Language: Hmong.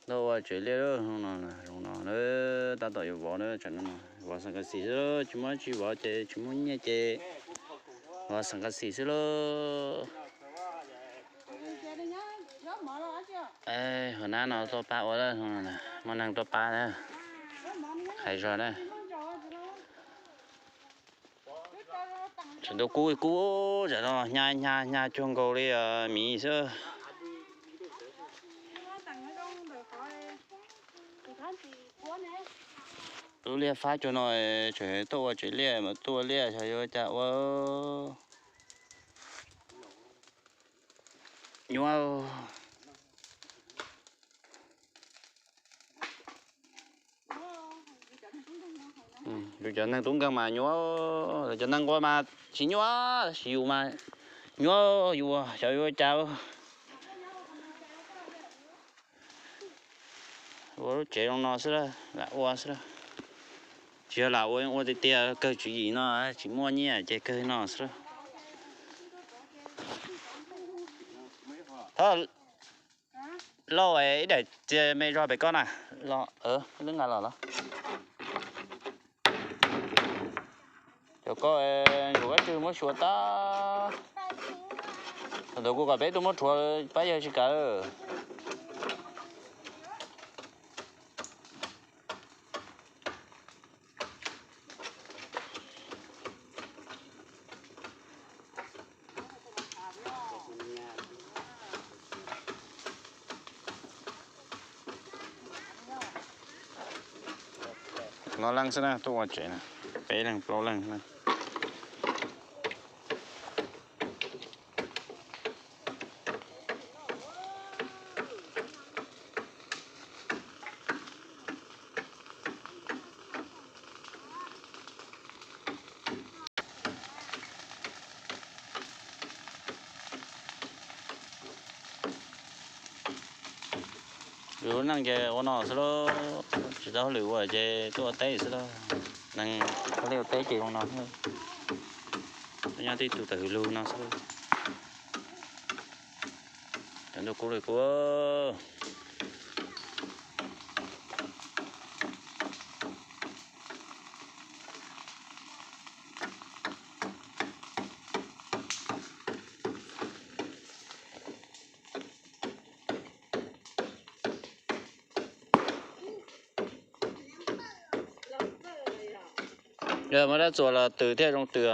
Tuaj ua tsev liaj lub zoo no, zoo no na, tab tom yuav vov na, tsam no vov xeem kas xis xwb, tsis muaj tsis vov ces tsis muaj nyiaj ces vov xeem kas xis xwb lauj. Hauv nab no tuaj pab ua, muaj neeg tuaj pab na, hais zog na. Tseem ntuj kub kub, tsam no hnyav hnyav hnyav cuag nkaus li miv xwb. Lub liaj fab cuag no, tseem tuaj ua tsev liaj mas tuaj ua liaj xyov yuav cas ua. Nyuaj. Yus cov neeg tub nkeeg mas nyuaj, cov neeg nquag mas tsis nyuaj, tab sis yus mas nyuaj, yus xyov yuav cas. Ua lub tsev zoo no xwb, lam ua xwb. Tsis yog lam ua, ua tiag tiag kawg tswv yim no, tsis muaj nyiaj ces kawg no xwb. Thov lauj, ib daim txiag me zog pem koj na, los, lub nqa los los. Cov koj ntsuas kab tswj muab xyuas tag. Thaum ntawd kuv kom peb tuaj muab rhuav pab yawg tsis kam. Hnub no leej xwb na, tuaj ua tsev na, peb leeg plaub leeg na. Lwm lub neej ces ua no xwb lauj, tsis tau hauj lwm ua ces tuaj ua teb xwb lauj. Neeg ua liaj ua teb ces ua no xwb, nyob tib tug tawm hws lug no xwb. Cov ntuj kub li kub. Yog muaj dab txuas los tws thiaj zoo tws.